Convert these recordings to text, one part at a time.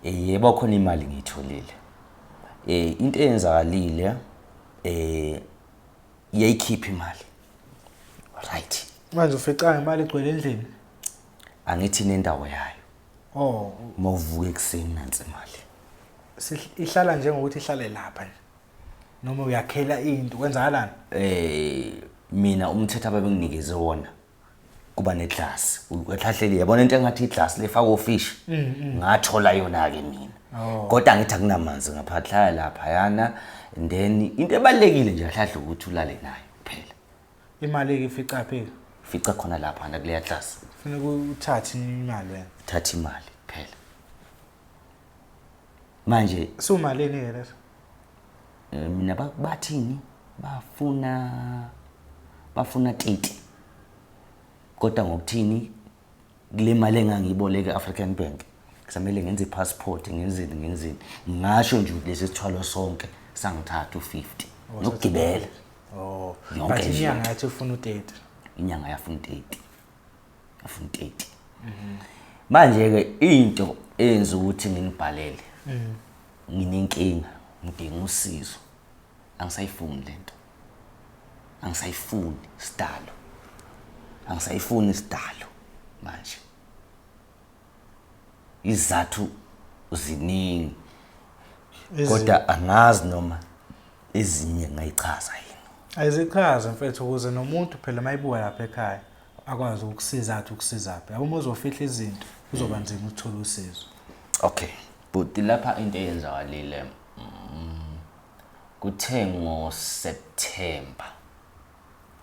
Yebo, khona imali ngiyitholile. Into eyenzakalile iyayikhipha imali. Right. Manje ufica imali igcwele endlini? Angithi nendawo yayo. Oh, uma uvuka ekuseni nansi imali. Ihlala njengokuthi ihlale lapha nje. Noma uyakhela into, kwenzakalani? Mina umthetho ababenginikeze wona kuba neglass. Uhlahleli yabona into engathi iglass lefaka ofish. Ngathola yona ke mina. Kodwa ngithi akunamanzi ngaphahlaya lapha yana, and then into ebalekile nje ahlahle ukuthi ulale nayo kuphela. Imali ke ifica phi? Fica khona lapha na kuleya glass. Kufuneka uthathe imali wena. Thatha imali kuphela. Manje sumalini ke leso? Mina bathini? Bafuna 30. Kodwa ngokuthini kule mali engangiyiboleka e-African Bank kusamele ngenze i-passport, ngenzeni. Ngasho nje ukuthi lesi sithwalo sonke sangithatha u50 nokugibela. Oh, Yonke but nje inyanga into. yathi ufuna u30. Inyanga yafuna u30. Yafuna u30. Manje ke into eyenza ukuthi nginibhalele. Nginenkinga, ngidinga usizo. Angisayifuni lento. Angisayifuni sidalo. Angisayifuni sidalo manje. Izathu ziningi. Kodwa angazi noma ezinye ngayichaza yini. Ayizichaze mfethu ukuze nomuntu phela mayibuka lapha ekhaya akwazi ukukusiza athi ukusiza phi. Yabo uma uzofihla izinto kuzoba nzima ukuthola usizo. Okay. But lapha into eyenzakalile, kuthe ngoSeptember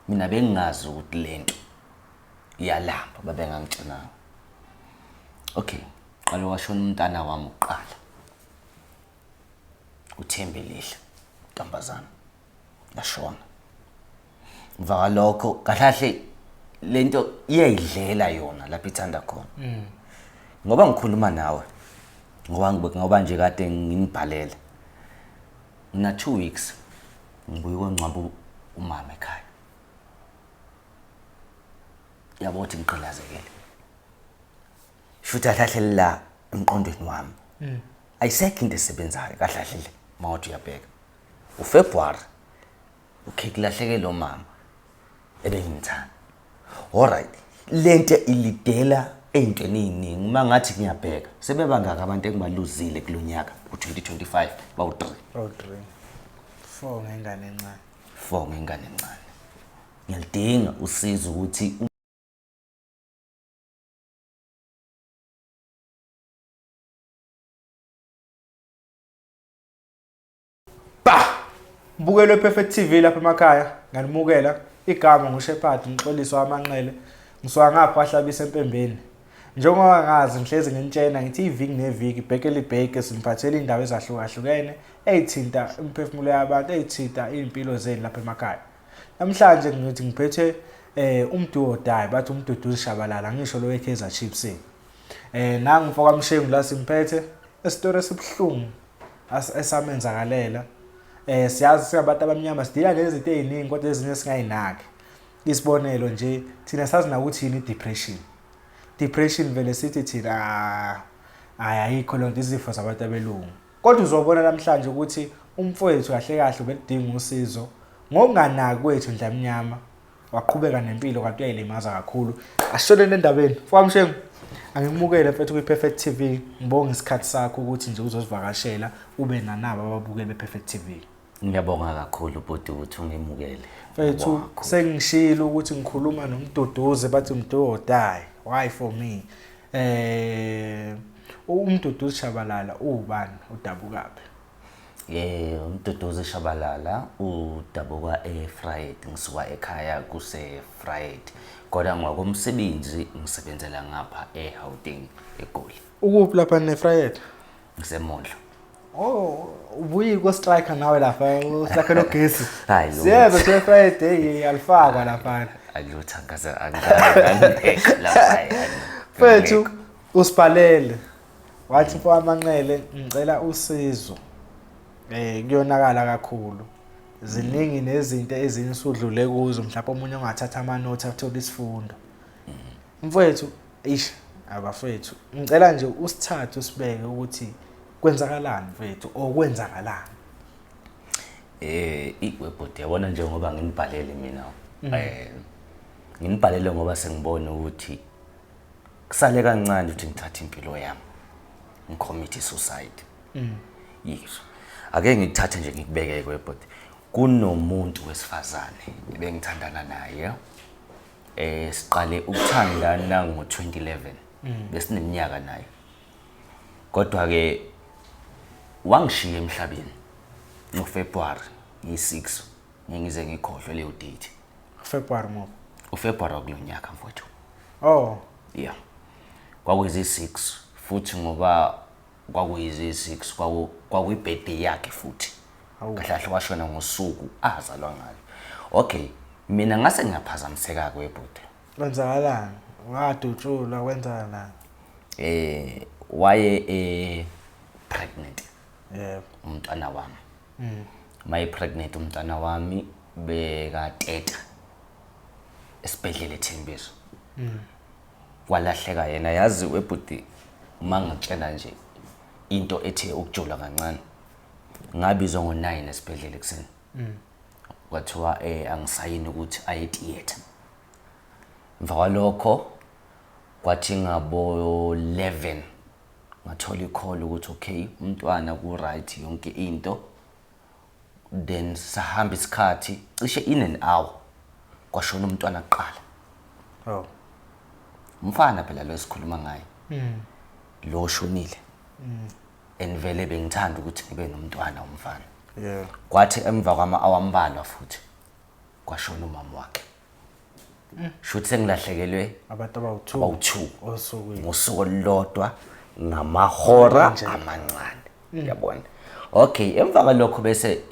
mina bengingazi ukuthi lento iyalamba, babengangitshenanga. Okay, qala washona umntana wami uqala. uThembelihle ntombazana yashona. Emva kwalokho kahle lento iyayidlela yona lapho ithanda khona. Ngoba ngikhuluma nawe ngoba nje kade nginibhalela. Ngina 2 weeks ngibuye kongcwaba umama ekhaya. Yabo ukuthi ngiqilazekile. Futhi kahle la emqondweni wami. Ayisekho into esebenzayo kahle kahle mawuthi uyabheka. uFebruary okay kulahleke lo mama ebengimthanda. Alright, lento ilidela ey'ntweni ey'ningi. Uma ngathi ngiyabheka sebebangaka abantu engibaluzile kulonyaka u-2025 bawu-3. Bawu-3. 4 ngengane encane. 4 ngengane encane. Ngiyalidinga usizo ukuthi Bah! Mbukelo Perfect TV lapha emakhaya, nganimukela. Igama nguShepherd Mxolisi waManqele. Ngisuka ngapha kwaHlabisa eMpembeni. Njengoba ngazi ngihlezi nginitshena ngithi iviki neviki ibheke libheke siniphathela iy'ndaba ezahlukahlukene ey'thinta imiphefumulo yabantu, ey'thinta iy'mpilo zenu lapha emakhaya. Namhlanje ngithi ngiphethe uMdu or Die, bathi uMduduzi Shabalala, ngisho lo weKaizer Chiefs. Nangu mfo kaMshengu la simphethe isitori esibuhlungu esamenzakalela. Siyazi singabantu abamnyama sidila nezinto ey'ningi kodwa ezinye singayinaki. Isibonelo nje thina sazi nakuthi yini i-depression. Depression vele sithi thina hayi ayikho lonto, izifo zabantu abelungu. Kodwa uzobona namhlanje ukuthi umfowethu kahle kahle ubelidinga usizo ngokunganaki kwethu ndlamnyama, waqhubeka nempilo kanti uyayilimaza kakhulu. Asishoneni endabeni. Mfowethu angikumukele mfethu kwi-Perfect TV. Ngibonga isikhathi sakho ukuthi nje uzosivakashela ube nanabo ababukeli be-Perfect TV. Ngiyabonga kakhulu bhuti ukuthi ungimukele. Mfethu Ngiyabonga kakhulu. sengishilo ukuthi ngikhuluma noMduduzi, bathi Mdu or Die. Why for me? uMduduzi Shabalala uwubani, udabukaphi? uMduduzi Shabalala udabuka eVryheid, ngisuka ekhaya kuseVryheid. Kodwa ngokomsebenzi ngisebenzela ngapha eGauteng eGoli. Ukuphi lapha neVryheid? Ngisemondlo. Oh, ubuye ko striker nawe lapha, ustriker logesi. Hayi, lutho. Siyeza nje Friday, hey, alifakwa lapha. Alutho, angaze angeke lapha. Mfethu usibhalele. Wathi mfo waManqele ngicela usizo. Kuyonakala kakhulu. Ziningi nezinto ezinye usudlule kuzo, mhlawumbe omunye ongathatha amanothi athole isifundo. Mfowethu, eish, abafethu, ngicela nje usithathe usibeke ukuthi Kwenzakalani mfethu or kwenzakalani? Iwebhodi yabona, njengoba nginibhalele mina, nginibhalele ngoba sengibona ukuthi kusale kancane ukuthi ngithathe impilo yami, ngicommit suicide. Yes, ake ngikuthathe nje ngikubeke kwebhodi. Kunomuntu wesifazane ebengithandana naye. Siqale ukuthandana ngo-2011, besineminyaka naye, kodwa ke wangishiya emhlabeni ngoFebruary ngi-6. Ngize ngikhohlwe leyo date. February muphi? uFebruary wakulo nyaka, mfowethu. Oh. Yeah, kwakuyizi-6 futhi, ngoba kwakuyizi-6 kwakuyi-birthday yakhe futhi. Awu. Kahle kahle washona ngosuku azalwa ngalo. Okay, mina ngase ngiyaphazamiseka kwebhuti. Kwenzakalani? Wadutshulwa, kwenzakalani? Waye pregnant. Umntwana wami. Maye pregnant umntwana wami, bekateta esibhedlela eThembiso. Kwalahleka yena. Yazi webhuti, uma ngitshela nje into ethe ukujula kancane, ngabizwa ngo-9 esibhedlela ekuseni, kwathiwa angisayini ukuthi aye theatre. Emva kwalokho kwathi ngabo 11 ngathola i-call ukuthi okay, umntwana ku right, yonke into. Then sahamba isikhathi, cishe in an hour kwashona umntwana kuqala. Oh. Umfana phela lo esikhuluma ngaye lo oshonile, and vele bengithanda ukuthi ngibe nomntwana umfana. Kwathi emva kwama awambalwa futhi kwashona umama wakhe. Shuthi sengilahlekelwe abantu abawu-2 abawu-2 osukwini. Ngosuku olulodwa, ngamahora Nje. amancane, yabona. Okay, emva kwalokho bese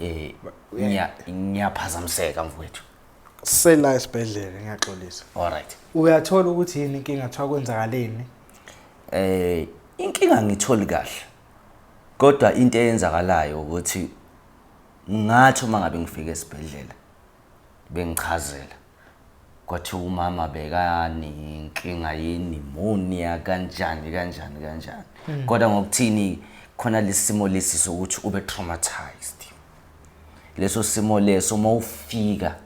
ngiyaphazamiseka, mfowethu. Sela esibhedlela, ngiyaxolisa. Alright. Uyathola ukuthi yini inkinga, kuthiwa kwenzakaleni? Inkinga ngitholi kahle, kodwa into eyenzakalayo ukuthi ngathi uma ngabe ngifika esibhedlela bengichazela, kwathi umama bekanenkinga ye-pneumonia, kanjani kanjani kanjani, kodwa ngokuthini khona lesimo lesi sokuthi ube traumatized, leso simo leso uma ufika,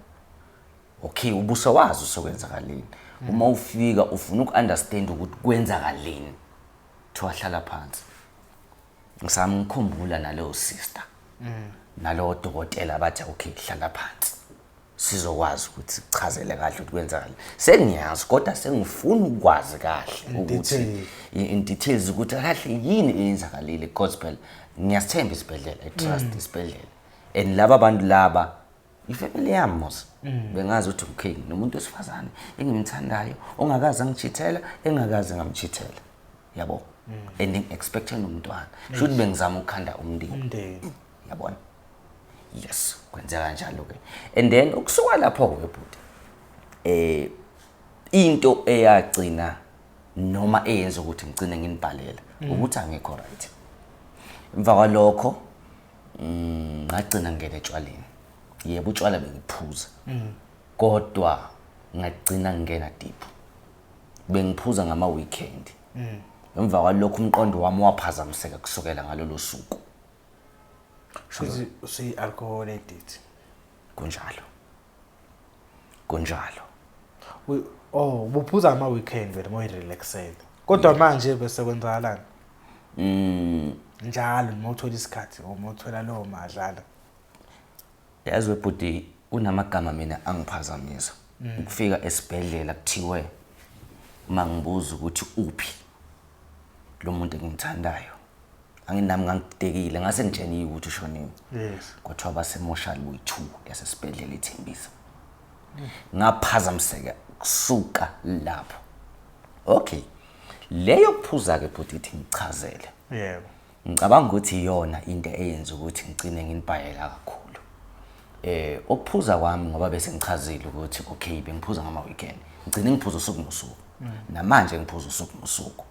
okay, ubusewazi usokwenzakaleni, uma ufika ufuna uku-understand ukuthi kwenzakaleni. Kuthiwa hlala phansi. Ngisamkhumbula naleyo sister nalowo dokotela, bathi okay, hlala phansi, sizokwazi ukuthi sichazele kahle ukuthi kwenzakaleni. Sengiyazi, kodwa sengifuna ukwazi kahle ukuthi detail. In details ukuthi kahle yini eyenzakalile, because phela ngiyasithemba isibhedlela, I trust isibhedlela, and laba bantu laba ifamily yami mos. Bengazi ukuthi okay, nomuntu wesifazane engimthandayo ongakaze angichithela, engakaze ngamchithela, yabo, and ngi-expecte nomntwana, shuthi bengizama ukukhanda umndeni. Umndeni. Yabona, yes, kwenzeka kanjalo ke. And then ukusuka lapho ke bhuti, into eyagcina noma eyenza ukuthi ngigcine nginibhalela ukuthi angikho right, emva kwalokho ngagcina ngingena etshwaleni. Yebo, utshwala bengiphuza, kodwa ngagcina ngingena deep, bengiphuza ngama weekend. Emva kwalokho umqondo wami waphazamiseka kusukela ngalolo suku. Shuthi usuyi-alcohol addict. Kunjalo, kunjalo. Oh, ubuphuza ama-weekend wena uma uyirelaxele, kodwa manje bese kwenzakalani? Njalo noma uthola isikhathi or uma uthola lowo madlala? Yazi webhuti, kunamagama mina angiphazamisa. Ukufika esibhedlela kuthiwe, uma ngibuza ukuthi uphi lo muntu engimthandayo, anginami ngangididekile, ngase ngitsheniwe ukuthi ushoniwe. Kwathiwa basemoshali boyi-2 yasesibhedlela eThembisa. Ngaphazamiseka kusuka lapho. Okay, leyo kuphuza-ke bhuti, ithi ngichazele. Ngicabanga ukuthi iyona into eyenza ukuthi ngigcine nginibhayela kakhulu ukuphuza kwami, ngoba bese ngichazile ukuthi okay, bengiphuza ngama weekend, ngigcine ngiphuza usuku nosuku. Namanje ngiphuza usuku nosuku.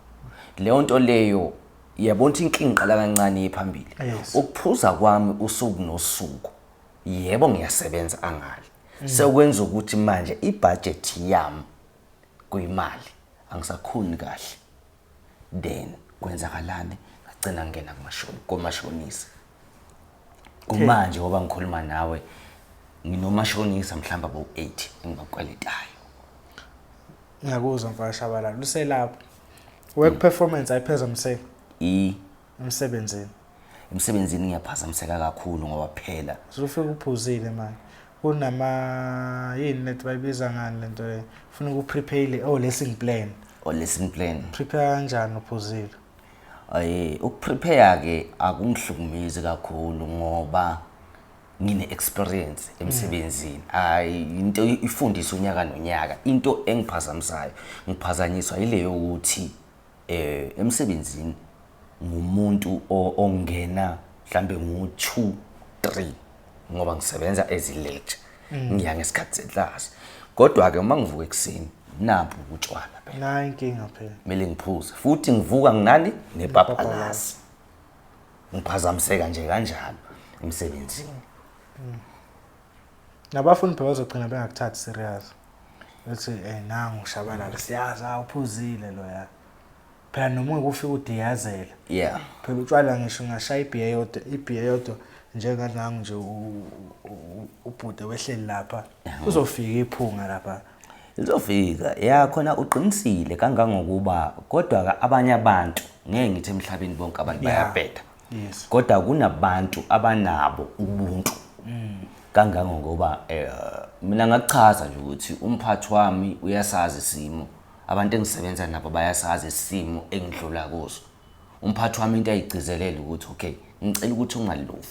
Leyo nto leyo, yabona ukuthi inkinga iqala kancane iye phambili. Ukuphuza kwami usuku nosuku, yebo ngiyasebenza angali, sekwenza ukuthi manje ibudget yami kuyimali angisakhoni kahle. Then kwenzakalani? Ngagcina Gcina ngena komashonisa. Kumanje ngoba ngikhuluma nawe nginomashonisa mhlawumbe abo-8 engibakweletayo. Ngiyakuzwa mfana Shabalala, uselapho. Work performance ayiphazamiseki emsebenzini. Emsebenzini ngiyaphazamiseka kakhulu ngoba phela usufika uphuzile manje. Kunama yini lento bayibiza ngani lento le? Ufuna ukuprepare lesson plan. O lesson plan. Prepare kanjani uphuzile? Ukuprepare ke akungihlukumezi kakhulu ngoba ngine experience emsebenzini. Hayi, into ifundisa unyaka nonyaka. Into engiphazamisayo, ngiphazanyiswa ile ukuthi emsebenzini ngumuntu ongena mhlambe ngu 2 3 ngoba ngisebenza as lecture. Ngiya ngesikhathi seclass. Kodwa ke uma ngivuka ekseni nampu utshwala phela. Nayi inkinga phela. Kumele ngiphuze futhi ngivuka nginani nepapalasi. Ngiphazamiseka nje kanjalo emsebenzini. Nabafundi phela bazogcina bengakuthathi serious. Bethi nangu Shabalala siyazi awuphuzile loya. Phela noma ungekufika udiyazela. Yeah. Phela utshwala ngisho ungashaya ibhiya eyodwa njenganangu nje ubhude wehleli lapha. Uzofika iphunga lapha. Lizofika. Ya khona uqinisile kangangokuba kodwa abanye abantu ngeke ngithi emhlabeni bonke abantu bayabheda. Yes. Kodwa kunabantu abanabo ubuntu. Kangangokuba mina ngakuchaza nje ukuthi umphathi wami uyasazi isimo. Abantu engisebenza nabo bayasazi isimo engidlula kuso. Umphathi wami into ayigcizelela ukuthi okay, ngicela ukuthi ungalovi.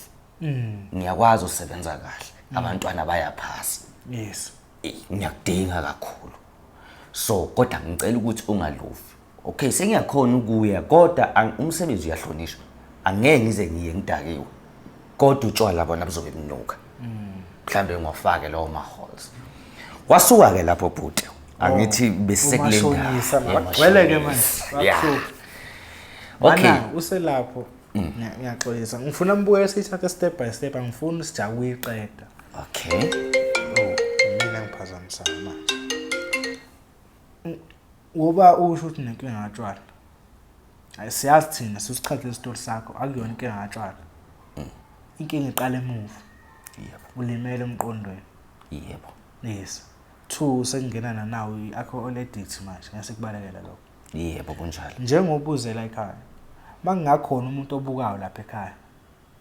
Ngiyakwazi ukusebenza kahle. Abantwana bayaphasa. Yes. Ngiyakudinga kakhulu. So kodwa ngicela ukuthi ungalovi. Okay, sengiyakhona ukuya kodwa umsebenzi uyahlonishwa. Angeke ngize ngiye ngidakiwe. Kodwa utshwala bona buzobe bunuka. Mhlambe ngwafake lawo ma halls. Wasuka ke lapho bhuti. Angithi bese kule ndawo. Bagcwele ke manje. Bakuhlupha. Okay, uselapho. Ngiyaxolisa. Ngifuna mbuke sithathe step by step, angifuni sijabuye iqeda. Okay. Oh, mina ngiphazamisa manje. Ngoba usho ukuthi nenkinga katshwala. Siyazi thina sisichaze isitori sakho, akuyona inkinga katshwala. Inkinga iqala emuva. Yebo. Ulimele emqondweni. Yebo. Yes. 2 sekungena nawo i-alcohol addict manje, ngase kubalekela lokho. Yebo kunjalo. Njengobuzela ekhaya. Mangingakhona umuntu obukayo lapha ekhaya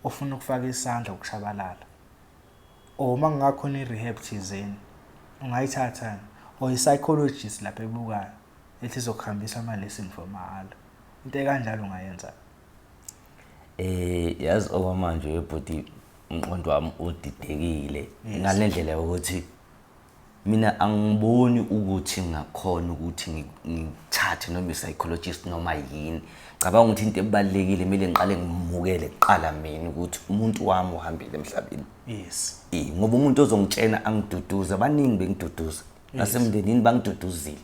ofuna ukufaka isandla ukushabalala. Or mangingakhona i-rehab thizeni ungayithatha or i-psychologist lapha ebukayo ethi izokuhambisa ama lesson for mahhala. Into ekanjalo ungayenza. Yazi okwamanje webhuti umqondo wami udidekile ngalendlela yokuthi mina angiboni ukuthi ngakhona ukuthi ngithathe noma i-psychologist noma yini. Cabanga ukuthi into ebalekile kumele ngiqale ngimukele kuqala mina ukuthi umuntu wami uhambile emhlabeni. Yes. Ngoba umuntu ozongitshena angiduduza, abaningi bengiduduza. Nasemndenini bangiduduzile.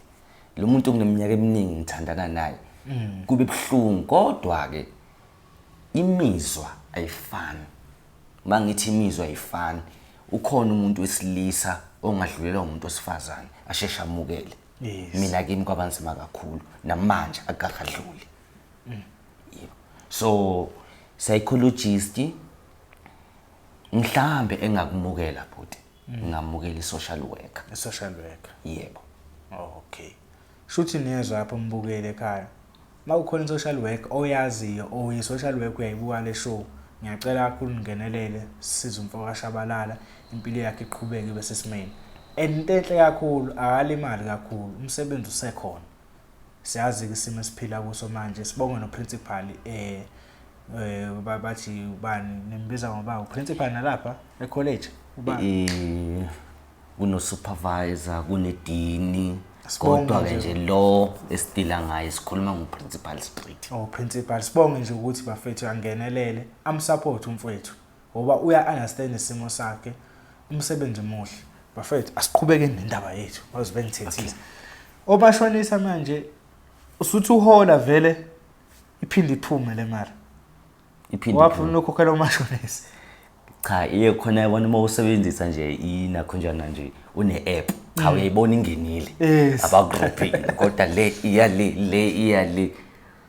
Lo muntu ngineminyaka eminingi ngithandana naye. Kube buhlungu kodwa ke imizwa ayifani. Mangithi imizwa ayifani, ukhona umuntu wesilisa ongadlulelwa umuntu wesifazane asheshe amukele. Yes. Mina kimi kwabanzima kakhulu namanje akakadluli. Yebo. So psychologist mhlambe engakumukela bhuti, ngamukela i-social worker. I-social worker. Yebo. Okay. Shuthi niyezwa lapho mbukele ekhaya. Mawukhona i-social work oyaziyo or i-social work uyayibuka le show, ngiyacela kakhulu ningenelele sisize umfo kaShabalala impilo yakhe iqhubeke ibe sesimeni. And into enhle kakhulu akalimali kakhulu, umsebenzi usekhona. Siyazi ke isimo esiphila kuso manje, sibonge no-principal bathi ubani nimbiza ngoba uprincipal nalapha e-college ubani? Kuno supervisor, kune dean, kodwa ke nje lo esitila ngaye sikhuluma ngo-principal street. Oh principal, sibonge nje ukuthi bafethu angenelele, amsupport umfowethu ngoba uya understand isimo sakhe, umsebenzi muhle. Bafethu asiqhubeke nendaba yethu, bazobe bengithethisa. Obashonisa manje usuthi uhola vele iphinde iphume le mali. Iphinde wafuna ukukhokhela umashonisa. Cha, iye khona yabona uma usebenzisa nje inakho njana nje une app. Cha uyayibona ingenile. Yes. Abakuropile kodwa le iya le, le iya le.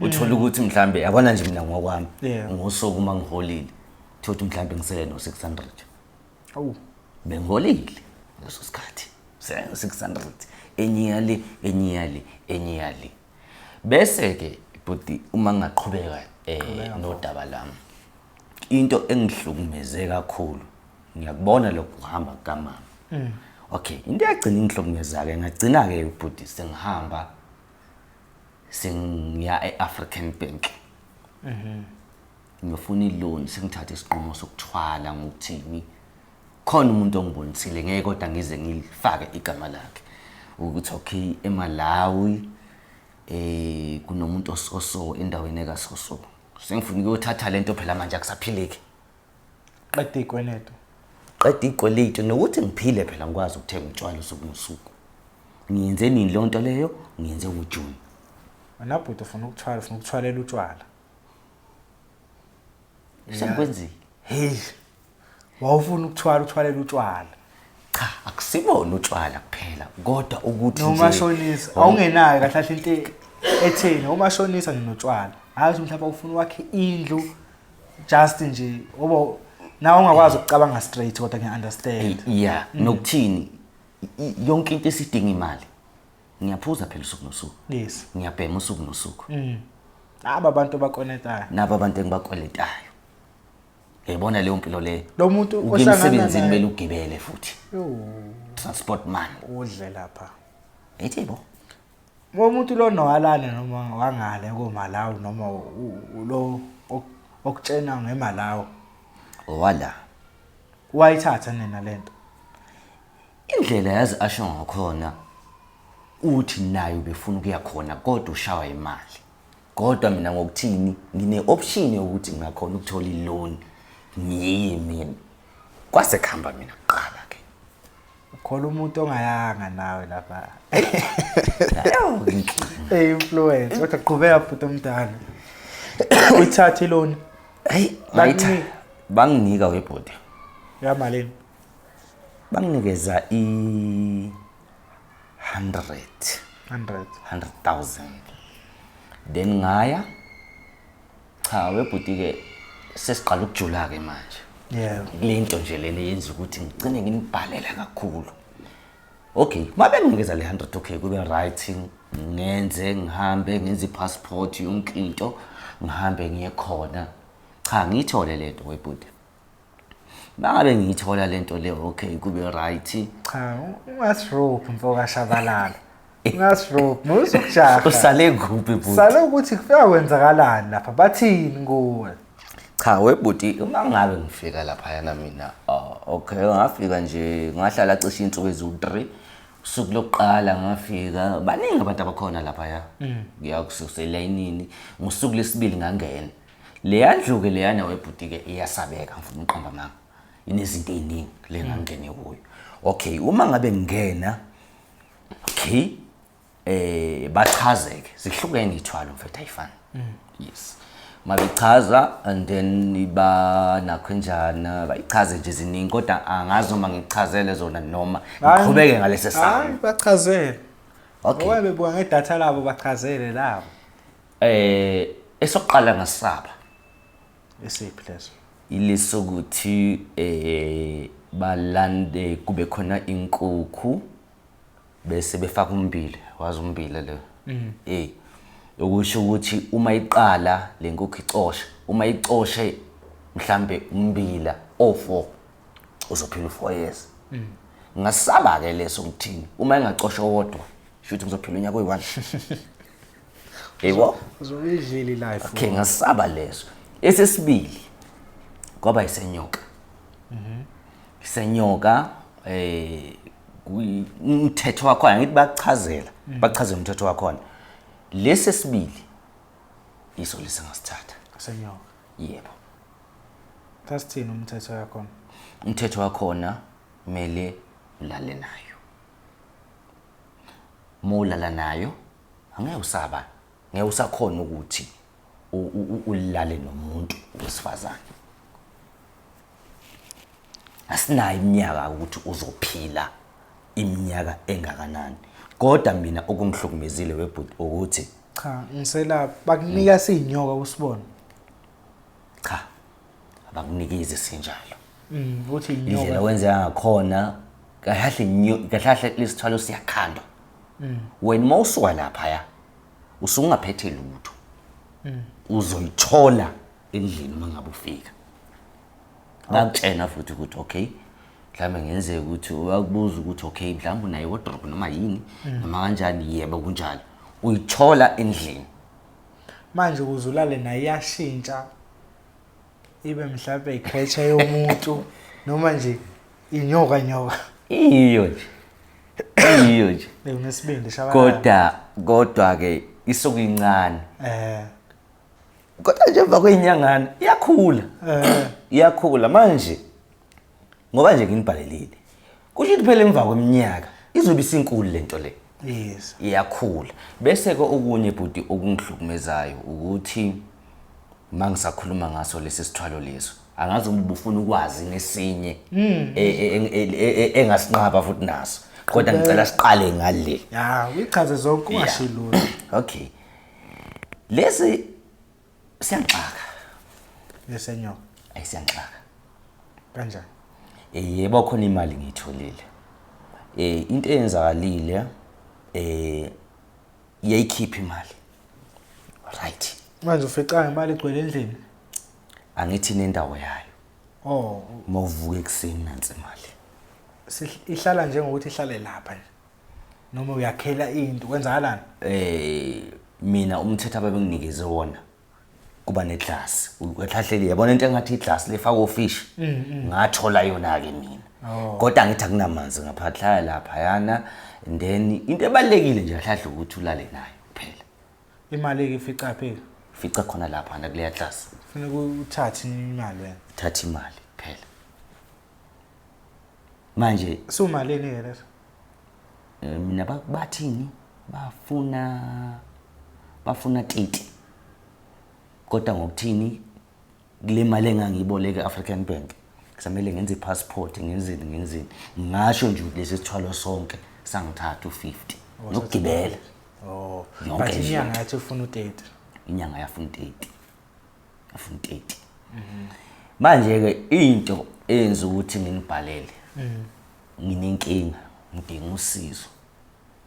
Uthola ukuthi mhlambe yabona nje mina ngokwami Yeah. ngosuku uma ngiholile, thothi mhlambe ngisele no 600. Awu. Bengiholile leso sikhathi, sele no 600, enye yale, enye yale, enye yale. Bese ke bhuti, uma ngingaqhubeka nodaba lami, into engihlukumeze kakhulu, ngiyakubona lokhu kuhamba kukamama. Okay, into eyagcina ingihlukumeza ke, ngagcina ke bhuti sengihamba sengiya e-African Bank ngiyofuna i-loan, sengithatha isinqumo sokuthwala. Ngokuthini? Khona umuntu ongibonisile, ngeke kodwa ngize ngilifake igama lakhe, ukuthi okay, eMalawi kunomuntu ososo endaweni ekasoso, sengifuna ukuyothatha lento phela manje, akusaphileki. Qeda iy'kweletu. Qeda iy'kweletu nokuthi ngiphile phela, ngikwazi ukuthenga utshwala usuku nosuku. Ngiyenze nini leyo nto leyo? Ngiyenze ngoJuni. Wena bhuti ufuna ukuthwala, ufuna ukuthwalela utshwala. Sengikwenzile. Hey, wawufuna ukuthwala, uthwalela utshwala. Cha, akusibona utshwala kuphela, kodwa ukuthi nje Nomashonisa awungenayo kahle kahle into etheni, umashonisa nje notshwala. Hayi ukuthi mhlawumbe ufuna wakhe indlu, just nje obo nawe ungakwazi ukucabanga straight, kodwa ngiya-understand. Yeah, nokuthini, yonke into esidinga imali. Ngiyaphuza phela usuku nosuku. Ngiyabhema usuku nosuku. Aba bantu abakweletayo. Nabo abantu engibakweletayo, yayibona leyo mpilo leyo. Lo muntu Ukuya ohlangana emsebenzini naye. kumele ugibele futhi, Yo, transport man. Udle lapha. Ethi bo. Lo muntu lo nowalana noma wangale koMalawi noma lo okutshena ngeMalawi? Owala. Wayithatha nina lento? Indlela yazi asho ngakhona, uthi naye ubefuna ukuya khona kodwa ushawa imali. Kodwa mina ngokuthini, ngine option yokuthi ngingakhona ukuthola i-loan, ngiye mina. Kwase kuhamba mina kuqala ke. Ukhola umuntu ongayanga nawe lapha. Nayo inkinga. Influence. Kodwa qhubeka bhuti omdala, uyithathe i-loan. Hey, ngayitha, banginika webhodi. Yamalini? Banginikeza i 100. 100? 100,000. Then ngaya, cha webhuti ke, sesiqala ukujula ke manje. Lento nje lena yenza ukuthi ngigcine nginibhalela kakhulu. Okay, mabe nginikeza le 100, okay, kube right, ngenze ngihambe ngenze i-passport, yonke into, ngihambe ngiye khona. Cha, ngiyithole lento webhuti. Mangabe ngiyithola lento le, okay, kube right. Cha, ungasirobhi mfo kaShabalala, ungasirobhi, musukujaha. Usale kuphi bhuti? Sale ukuthi kufika kwenzakalani lapha, bathini kuwe? Cha webhuti, uma ngabe ngifika laphayana mina, ah, okay, ngafika nje ngahlala cishe insuku eziwu-3. Usuku lokuqala ngafika, baningi abantu abakhona laphaya, ngiyakususelayinini. Ngosuku lesibili ngangena leya ndlu-ke leyana webhuti-ke, iyasabeka, ngifuna uqamba amanga, inezinto ey'ningi le ngangene kuyo. Okay, uma ngabe ngingena, okay, bachazeke, zihlukene ithwalo mfethu, ayifani. Yes, mabechaza and then banakho enjana, bayichaze nje ziningi, kodwa angazi noma ngikuchazele zona noma ngiqhubeke ngalesi Hayi, sami. bachazele. Okay. Ngoba bebuka ngedatha labo, bachazele labo. Esokuqala ngasaba. Esiphi leso? Ilesokuthi balande kube khona inkukhu bese befaka umbila, wazi umbila lo, ukusho ukuthi uma iqala le nkukhu icosha, uma icoshe mhlambe umbila o4, uzophila u4 years. Ngasaba ke leso, ngithini, uma engacosha owodwa, shuthi ngizophila unyaka oyi-1, yebo. Uzobe idlile life. Okay, ngasaba leso. Esesibili kwaba isenyoka. Isenyoka, umthetho wakhona, ngithi bakuchazela, bachazela umthetho wakhona. Lesi esibili iso lesingasithatha. Senyoka? Yebo. Sasithini umthetho yakhona? Umthetho wakhona, kumele ulale nayo. Uma ulala nayo, angeke usaba, ngeke usakhona ukuthi ulale nomuntu wesifazane. Asinayo iminyaka ukuthi uzophila iminyaka engakanani, kodwa mina okungihlukumezile webhuti ukuthi Cha, ngiselapha bakunika siyinyoka usibona. Cha, abakunikezi sinjalo. Ukuthi Indlela inyoka. okwenzeka ngakhona kahle kahle lesithwalo siyakhandwa. Wena uma usuka laphaya usuke ungaphethe lutho. Uzoyithola endlini uma ngabe ufika. Bakutshena futhi ukuthi okay, mhlawumbe ngenzeka ukuthi uyakubuza ukuthi okay, mhlawumbe unayo wardrobe noma yini, noma kanjani. Yebo, kunjalo, uyithola endlini. Manje ukuze ulale naye iyashintsha ibe mhlawumbe i-creature yomuntu noma nje inyoka nyoka? Iyo nje, iyo nje. Unesibindi, Shabalala. Kodwa ke isuke incane. Kodwa nje emva kwezinyangana iyakhula. Iyakhula manje. Ngoba nje nginibhalelile, kusho ukuthi phela emva kweminyaka izobe isinkulu lento le. Iyakhula. Bese ke okunye bhuti okungihlukumezayo ukuthi mangisakhuluma ngaso lesi sithwalo leso, angazi uma ubufuna ukwazi nesinye engasinqaba futhi naso, kodwa ngicela siqale ngale. Ya, uyichaze zonke, ungashiyi lutho. Okay, lesi siyangixaka. Lesenyoka? Ayisiyangixaka. Kanjani? Yebo, khona imali ngiyitholile. Into eyenzakalile, iyayikhipha imali, right? Manje ufica imali igcwele endlini? Angithi nendawo yayo. Oh. Uma uvuka ekuseni, nansi imali. Ihlala njengokuthi ihlale lapha nje noma uyakhela into, kwenzakalani? Mina umthetho ababenginikeze wona kuba neglass kahle, yabona into engathi iglass lefaka ofish, ngathola yona ke mina. Kodwa angithi akunamanzi ngaphandle, hlala lapha yana, and then into ebalekile nje kahle ukuthi ulale nayo kuphela. Imali ke ifica phi? Fica khona lapha na kuleya glass. Kufuneka uthathe imali wena? Thatha imali kuphela manje. Sumalini ke leso? Mina bathini, bafuna 30, kodwa ngokuthini kule mali engangiyiboleka e-African Bank kusamele ngenze i-passport, ngenzeni ngenzeni. Ngasho nje ukuthi lesi sithwalo sonke sangithatha u-50 nokugibela. Yonke But nje. Inyanga yathi ufuna u-30? Inyanga yafuna 30, yafuna 30. Manje-ke into eyenza ukuthi nginibhalele, nginenkinga, ngidinga usizo.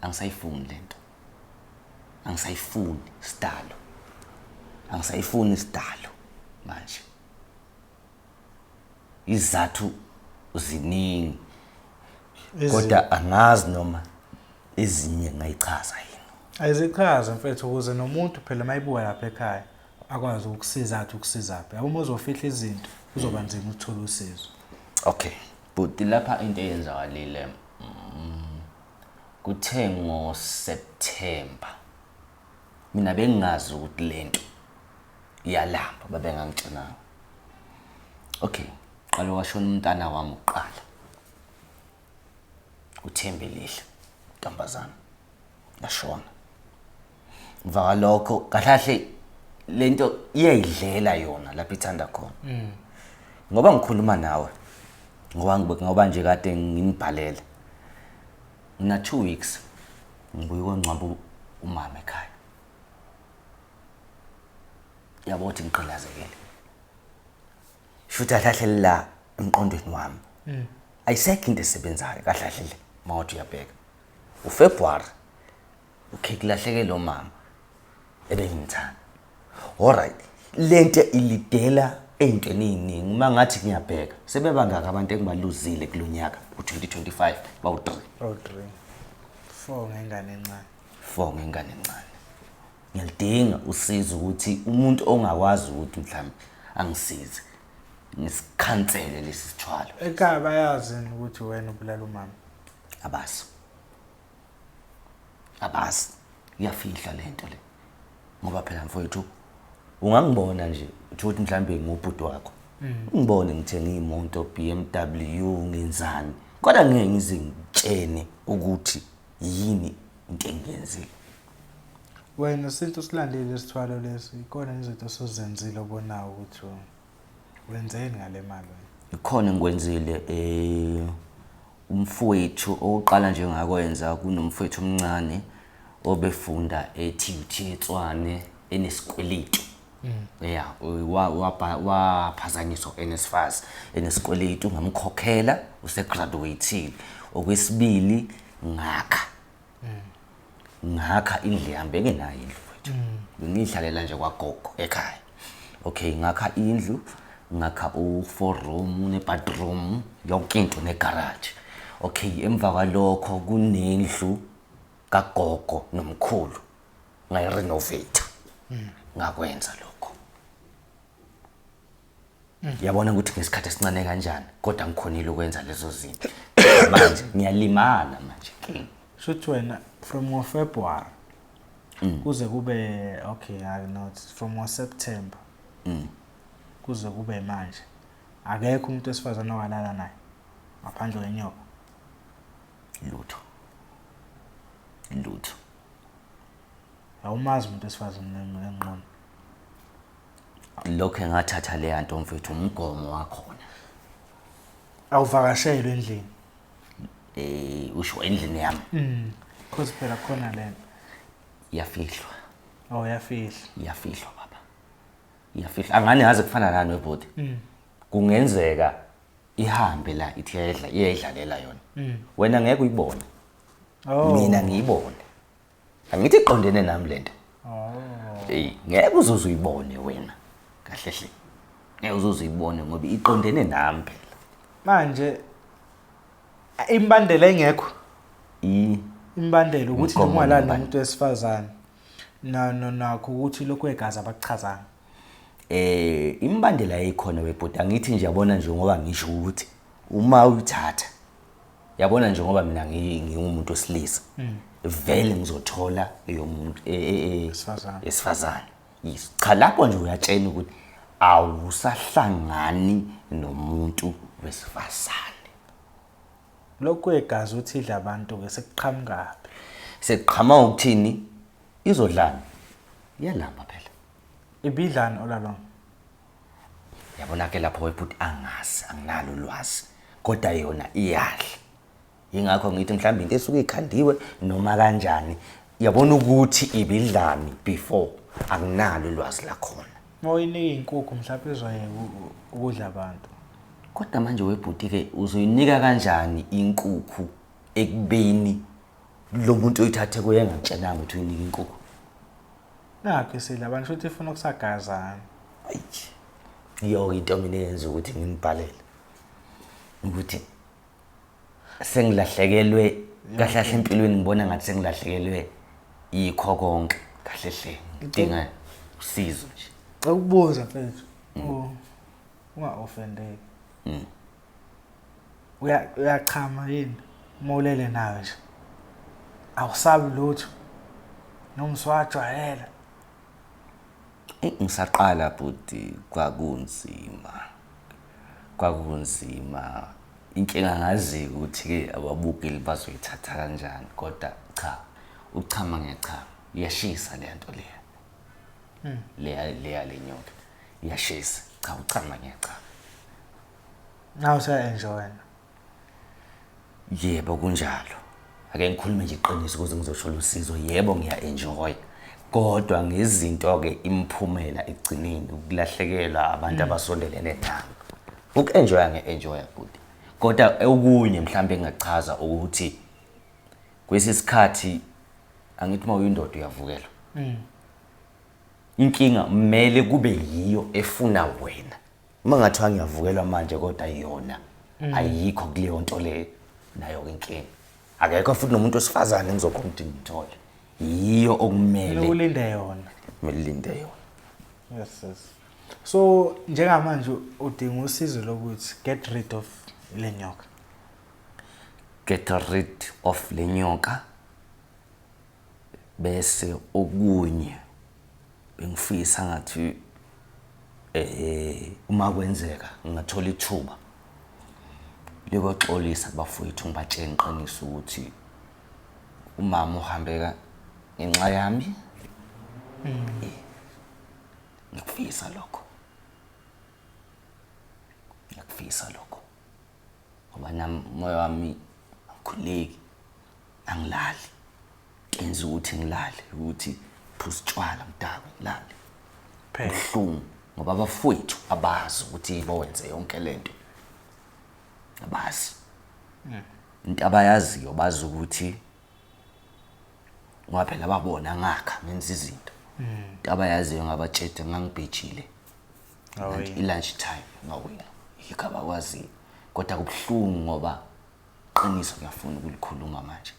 Angisayifuni lento, angisayifuni sidalo, angisayifuni sidalo. Manje izathu ziningi, kodwa angazi noma ezinye ngayichaza yini. Ayizichaze mfethu, ukuze nomuntu phela mayibuka lapha ekhaya akwazi ukukusiza, athi ukusizaphi. Yabo, uma uzofihla izinto kuzoba nzima ukuthola usizo. Okay but lapha into eyenzakalile, kuthe ngoSeptember, mina bengingazi ukuthi lento iyalamba, babengangitshenanga. Okay, qala washona umntana wami uqala, uThembelihle, ntombazana, yashona. Emva kwalokho kahle kahle lento iyayidlela yona lapho ithanda khona. Ngoba ngikhuluma nawe, ngoba nje kade nginibhalele, ngina 2 weeks ngibuye kongcwaba umama ekhaya. Yabo ukuthi ngiqilazekile, shuthi kahle kahle la emqondweni wami ayisekho into esebenzayo kahle kahle le. Mawuthi uyabheka uFebruary, okay, kulahleke lo mama ebengimthanda. Alright, lento ilidela ey'ntweni ey'ningi. Uma ngathi ngiyabheka, sebebangaka abantu engibaluzile kulo nyaka u-2025? Bawu-3. Oh, 3, 4 ngengane encane. 4 ngengane encane. Ngiyalidinga usizo, ukuthi umuntu ongakwazi ukuthi mhlawumbe angisize ngisikhansele lesi sithwalo. Ekhaya bayazi yini ukuthi wena ubulala umama? Abazi, abazi, iyafihla lento le, ngoba phela mfowethu ungangibona nje uthi ukuthi mhlawumbe ngubhuti wakho, ungibone ngithenga iy'moto, BMW, ngenzani, kodwa ngeke ngize ngitshene ukuthi yini into engiyenzile. Wena since usilandile isithwalo lesi, ikona izinto osuzenzile obonayo ukuthi wenzeni ngale mali wena? Ikhona engikwenzile. Umfowethu oqala nje ngakwenza, kunomfowethu omncane. Obefunda e-TUT eTshwane enesikweletu. Yeah, waphazanyiswa NSFAS enesikweletu, ngamkhokhela, usegraduateile. Okwesibili, ngakha indlu yami, bengenayo indlu mfethu, bengiyihlalela nje kwagogo ekhaya. Okay, ngakha indlu, ngakha u-four room ne-bathroom, yonke into, negarage. Okay, emva kwalokho kunendlu kagogo nomkhulu, ngayirenovate, ngakwenza lokho. Yabona ukuthi ngesikhathi esincane kanjani, kodwa ngikhonile ukwenza lezo zinto. Manje ngiyalimala manje inkinga. Shuthi wena from ngo-February kuze kube, okay, I not from ngo-September kuze kube manje, akekho umuntu wesifazane owalala naye ngaphandle kwenyoka? Lutho, lutho. Awumazi umuntu wesifazane enqono? Lokho engathatha leya nto mfethu, umgomo wakhona. Awuvakashelwe endlini? Usho endlini yami? Cause phela khona lento. Iyafihlwa. Oh, yafihlwa. Iyafihlwa baba, iyafihlwa. Angani yazi kufana nani webhodi, kungenzeka ihambe la ithi iyayidla, iyayidlalela yona, wena ngeke uyibone. Mina ngiyibone, angithi iqondene nami lento. Hey, ngeke uzuze uyibone wena kahle hle, ngeke uzuze uyibone ngoba iqondene nami phela. Manje imbandela engekho, I imbandela ukuthi nje Umgomo ungalali nembandela. nomuntu wesifazane, na no nakho ukuthi lokhu kwegazi abakuchazanga. Imbandela eyikhona webhodi, angithi nje yabona nje ngoba ngisho ukuthi uma uyithatha, yabona nje ngoba mina ngingumuntu wesilisa, vele ngizothola eyomuntu Wesifazane. esifazane. Yes, cha, lapho nje uyatshena ukuthi awusahlangani nomuntu wesifazane. Lokhu kwegazi uthi idla abantu ke sekuqhamukaphi? Sekuqhama ukuthini? Izodlana, iyalamba phela. Ibidlani all along? Yabona ke lapho webhuti, angazi, anginalo ulwazi, kodwa yona iyadla. Ingakho ngithi mhlawumbe into esuke ikhandiwe noma kanjani. Yabona ukuthi ibidlani before, anginalo ulwazi lakhona. Uma uyinika iy'nkukhu mhlawumbe izoyeka ukudla abantu. Kodwa manje webhuti-ke, uzoyinika kanjani inkukhu ekubeni lo muntu oyithathe kuye engakutshelanga ukuthi uyinika inkukhu? Nakho isidla abantu, futhi ifuna ukusagazana. Ayi, iyo into mina eyenza ukuthi nginibhalele ukuthi sengilahlekelwe kahle kahle empilweni, ngibona ngathi sengilahlekelwe yikho konke kahle hle, ngidinga usizo nje. Cela ukubuza mfethu, unga-offendeki. Uyachama yini uma ulele nayo nje? Awusabi lutho noma usuwajwayela? Ngisaqala bhuti kwakunzima, kwakunzima. Inkinga ngazi ukuthi-ke ababukeli bazoyithatha kanjani, kodwa cha, uchama ngiyachama, iyashisa leya nto leya, leya leya le nyoka iyashisa. Cha, uchama ngiyachama. Nawe usuya-enjoy? Yebo, kunjalo. Ake ngikhulume nje iqiniso ukuze ngizothola usizo. Yebo, ngiya-enjoy, kodwa ngezinto-ke imiphumela ekugcineni ukulahlekelwa abantu abasondelene nami. Uku-enjoya nge-enjoya bhuti, kodwa okunye mhlawumbe engingachaza ukuthi kwesi sikhathi, angithi uma uyindoda uyavukelwa. Inkinga kumele kube yiyo efuna wena. Uma ngathiwa ngiyavukelwa manje kodwa yona ayikho kuleyo nto leyo, nayo-ke inkinga. Akekho futhi nomuntu wesifazane engizokhona ukuthi ngithole, yiyo okumele Ulinde yona. Kumele ulinde yona. Yes. So njengamanje udinga usizo lokuthi get rid of le nyoka. Get rid of le nyoka, bese okunye bengifisa ngathi uma kwenzeka ngingathola ithuba likoxolisa kubafowethu, ngibatshela iqiniso ukuthi umama uhambeka ngenxa yami. Ngikufisa lokho, ngiyakufisa lokho, ngoba nami umoya wami awukhuleki, angilali. Enza ukuthi ngilale, ukuthi phuza utshwala ngidakwe ngilale. Phela. Buhlungu ngoba abafowethu abazi ukuthi bowenze yonke lento. Abazi. Into abayaziyo bazi ukuthi ngoba phela babona ngakha ngenza izinto. Into abayaziyo ngabatshede ngangibhejile. Ngawina. I-lunch time ngawina. Yikho abakwaziyo. Kodwa kubuhlungu ngoba qiniso ngiyafuna ukulikhuluma manje.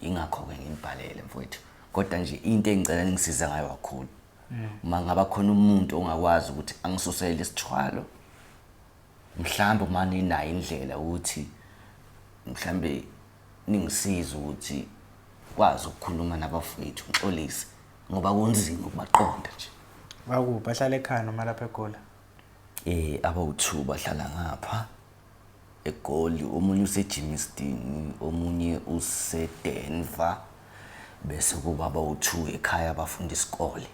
Ingakho-ke nginibhalele mfowethu. Kodwa nje into engicela ningisize ngayo kakhulu. Uma ngaba khona umuntu ongakwazi ukuthi angisusele isithwalo, mhlawumbe uma ninayo indlela ukuthi mhlambe ningisize ukuthi kwazi ukukhuluma nabafowethu ngixolise ngoba kunzima ukubaqonda nje. Bakuphi? Bahlala ekhaya noma lapha eGoli? Abawu-2 bahlala ngapha eGoli, omunye useGermiston, omunye useDenver, bese kuba abawu-2 ekhaya bafunda isikole.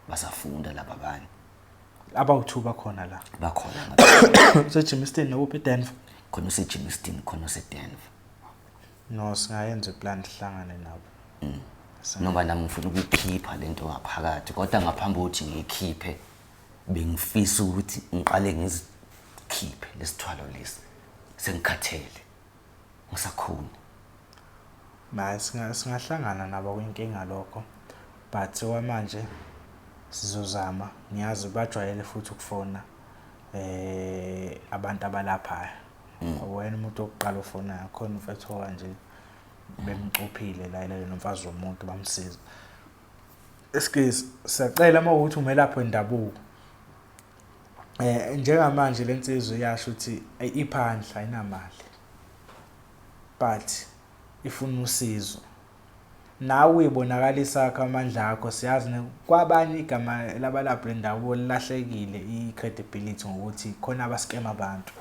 Basafunda laba abanye. Abawu-2 bakhona la. Bakhona ngapha. UseGermiston nokuphi eDenver? Khona useGermiston, khona useDenver. No, singayenza iplan sihlangane nabo. Noma nami ngifuna ukuyikhipha lento ngaphakathi, kodwa ngaphambi kokuthi ngiyikhiphe bengifisa ukuthi ngiqale ngizikhiphe lesithwalo lesi. Sengikhathele. Ngisakhona. Hayi, singahlangana nabo kwinkinga lokho. But okwamanje sizozama. Ngiyazi bajwayele futhi ukufona abantu abalaphayo. Wena umuntu wokuqala ofonayo, khona umfethu kanje bemcuphile la elele nomfazi womuntu bamsiza. Excuse, siyacela uma ukuthi umelaphi wendabuko. Njengamanje lensizwa iyasho ukuthi iphandla ayinamali. But ifuna usizo. Nawe uyibonakalisa akho amandla akho, siyazi kwabanye igama labalaphi lendabuko lilahlekile i-credibility ngokuthi khona abaskema abantu.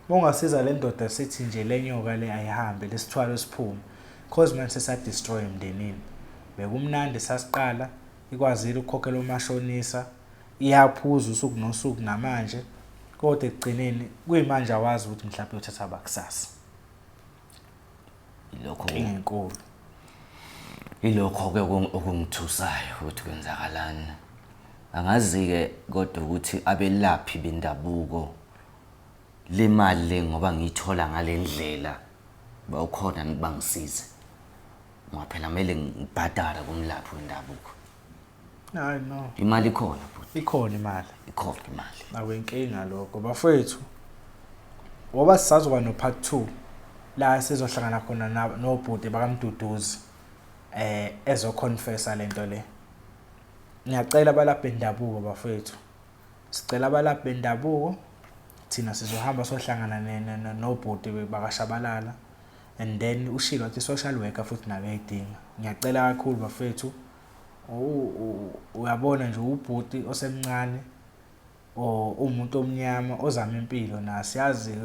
Uma ungasiza le ndoda sithi nje le nyoka le ayihambe lesithwalo siphume. Cause manje sesa-destroy emndenini. Bekumnandi sasiqala, ikwazile ukukhokhela omashonisa, iyaphuza usuku nosuku namanje. Kodwa ekugcineni kuyimanje awazi ukuthi mhlawumbe uyothatha bakusasa. Ilokho Inkinga enkulu. Ilokho ke okungithusayo ukuthi kwenzakalani. Angazi-ke kodwa ukuthi abelaphi bendabuko le mali le ngoba ngiyithola ngale ndlela bawukhona bangisize. Ngoba phela kumele ngibhadare kumlaphi wendabuko. Hayi no. Imali ikhona bhuti. Ikhona imali. Ikhona imali. Akwinkinga lokho bafowethu. Ngoba sisazoba no part 2 la sizohlangana khona nobhuti bakaMduduzi ezoconfessa lento le. Ngiyacela abalaphi bendabuko bafowethu. Sicela abalaphi bendabuko thina sizohamba sohlangana nobhuti bakaShabalala and then ushilo wathi social worker futhi nayo uyayidinga. Ngiyacela kakhulu bafethu, uyabona nje ubhuti osemncane or umuntu omnyama ozama impilo na siyazi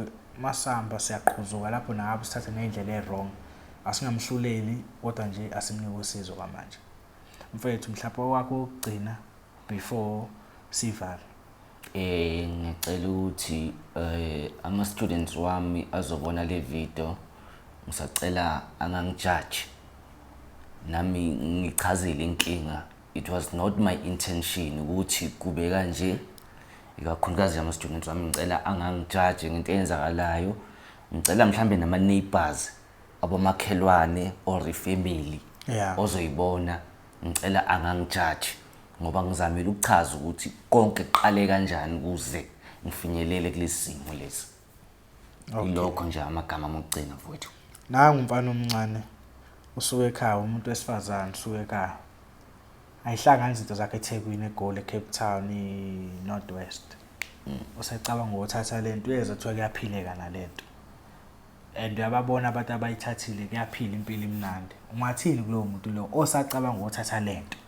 masamba siyaqhuzuka lapho nangapho sithathe ney'ndlela e-wrong. Asingamhluleli kodwa nje asimnike usizo kwamanje. Mfethu mhlawumbe owakho wokugcina before sivala. Ngicela ukuthi ama students wami azobona le video, ngisacela angangijaji. Nami ngichazile inkinga. It was not my intention ukuthi kube kanje. Ikakhulukazi ama students wami ngicela angangijaji ngento eyenzakalayo. Ngicela mhlambe nama neighbors, abomakhelwane or ifamily ozoyibona, ngicela angangijaji ngoba ngizamile ukuchaza ukuthi konke kuqale kanjani ukuze ngifinyelele kulesi simo lesi. Ilokho nje amagama amokugcina mfowethu. Nangu umfana omncane usuke ekhaya, umuntu wesifazane usuke ekhaya. Ayihlangani izinto zakhe eThekwini, eGoli, eCape Town, i-North West. Usecabanga ukuthatha lento, uyezwa kuthiwa kuyaphileka nalento. And uyababona abantu abayithathile kuyaphila impilo imnandi. Ungathini kulowo muntu lo osacabanga ukuthatha lento?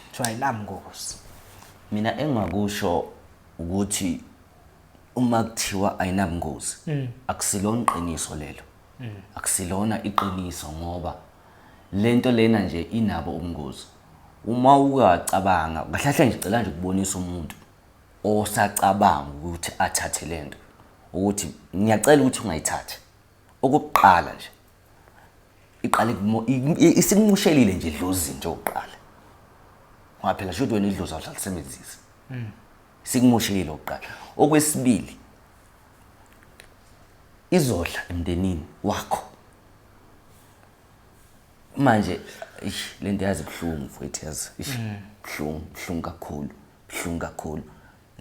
Kuthiwa ayinamngozi. Mina engakusho ukuthi uma kuthiwa ayinabungozi, akusilona iqiniso lelo. Akusilona iqiniso ngoba lento lena nje inabo ubungozi. Uma uyacabanga, kahle kahle nje cela nje ukubonisa umuntu osacabanga ukuthi athathe lento ukuthi ngiyacela ukuthi ungayithathi. Okokuqala nje Iqale isikunxushelile nje idlozi nje oqala. Ngoba phela shuthi wena idlozi awusalisebenzisi. Sikunxushelile oqala. Okwesibili, izodla emndenini wakho. Manje ish lento yazi buhlungu mfowethu, yazi ish buhlungu, buhlungu kakhulu, buhlungu kakhulu.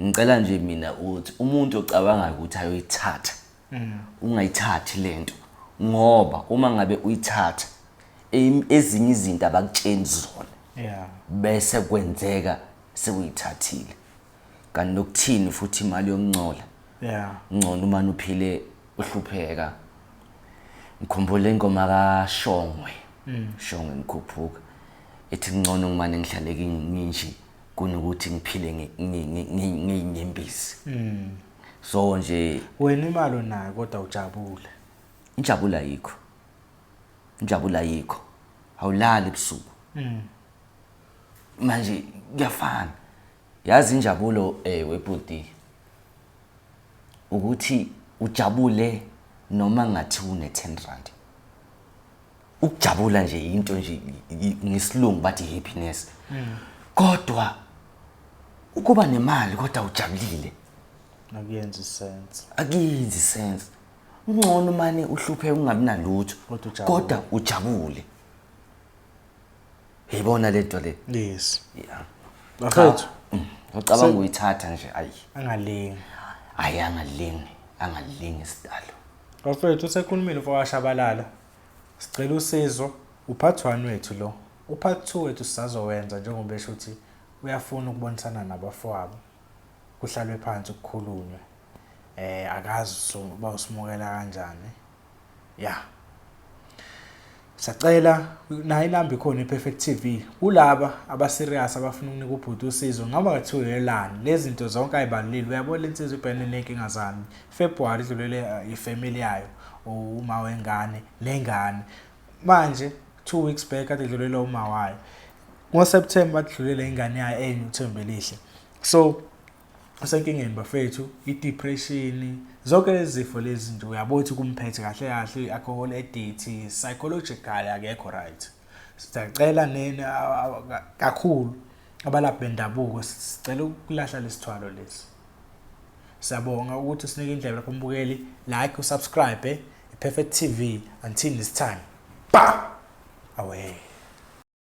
Ngicela nje mina ukuthi umuntu ocabangayo ukuthi ayoyithatha, ungayithathi lento, ngoba uma ngabe uyithatha ezinye izinto abakutsheni zona. Bese kwenzeka sekuyithathile. Kanti nokuthini futhi imali yokuncola. Ngcono uma uphile uhlupheka. Ngikhumbula ingoma kaShongwe. Shongwe ngikhuphuka. Ethi ngcono ngimane ngihlale nginje kunokuthi ngiphile ngenyembezi. So nje wena imali onayo kodwa ujabule. Injabulo ayikho. Injabulo ayikho. Awulali ebusuku. Manje kuyafana. Yazi injabulo webhuti ukuthi ujabule noma ngathi une 10 rand. Ukujabula nje into nje ngesilungu bathi happiness. Kodwa ukuba nemali kodwa ujabulile akuyenzi sense. Akuyenzi sense. Ungcono mane uhluphe ungabi nalutho Kodwa ujabule. kodwa ujabule. Yibona lento le. Yes. Yeah. Bafethu. Ucabanga uyithatha nje ayi. Angalingi. Ayi angalingi, angalingi isidalo. Bafethu usekhulumile mfowashabalala. Sicela usizo, upart 1 wethu lo. Upart 2 wethu sisazowenza njengoba esho ukuthi uyafuna ukubonisana nabafowabo. Kuhlalwe phansi kukhulunywe. Akazi uba usimukela kanjani. Yeah. Sacela nayo inamba ikhona iPerfect TV kulaba aba serious abafuna ukunika ubhuti usizo, ngaba kuthiwa yelani lezi zinto zonke ayibalulile. Uyabona lensizwa ibhekene nenkinga zami. February idlulele ifamily yayo, uma wengane nengane. Manje 2 weeks back kade idlulele uma wayo. NgoSeptember adlulele ingane yayo enye uThembelihle. So usenkingeni bafethu, i-depression, zonke lezi zifo lezi nje uyabona ukuthi kumphethe kahle kahle, i-alcohol addict, psychological akekho right. Siyacela nini kakhulu abalaphi bendabuko, sicela ukulahla lesithwalo lesi. Siyabonga ukuthi usinike indlebe lapho mbukeli, like, usubscribe, iPerfect TV. Until next time. Ba! Away.